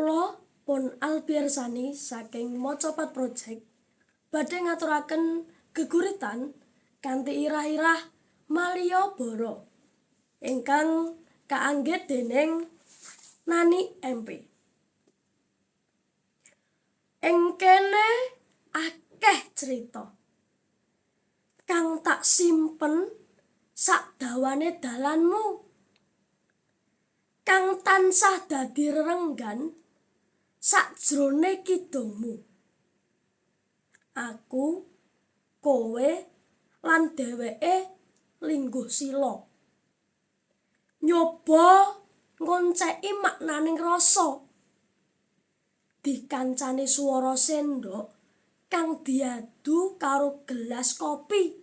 Kula pun Albiarsani saking Macapat Project badhe ngaturaken geguritan kanthi irah-irah Malioboro ingkang kaanggit dening Nani MP. Ing kene akeh crita kang tak simpen sakdawane dalanmu, kang tansah dadi rerenggan sakjroning kidungmu. Aku, kowe lan dheweke lingguh sila. Nyoba ngonceki maknaning rasa. Dikancani swara sendhok kang diadu karo gelas kopi.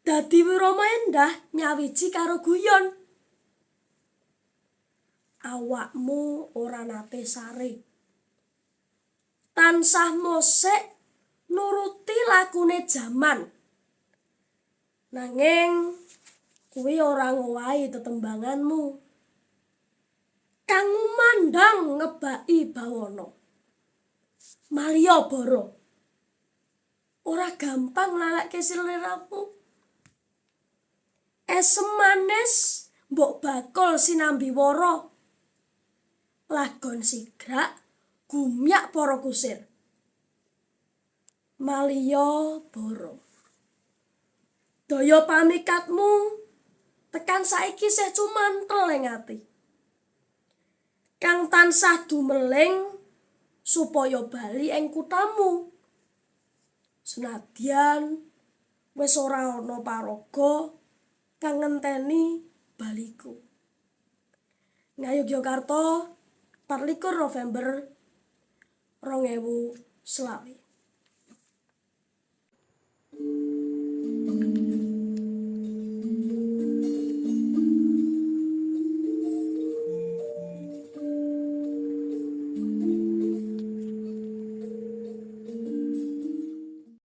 Dadi wirama endah nyawiji karo guyon. Awakmu ora nate sare. Tansah mosek nuruti lakune jaman. Nanging kuwi ora ngowahi tetembanganmu. Kang ngumandhang ngebaki bawana. Malioboro. Ora gampang nglaleke sliramu. Esem manis mbok bakul sinambi wara. Lagon sigrak gumyak para kusir. Malioboro. Daya pamikatmu tekan saiki sih cumanthel ing ati. Kang tansah dumeling supaya bali ing kuthamu. Senadyan wis ora ana paraga kang ngenteni baliku. Ngayogyakarta, 24 November 2020.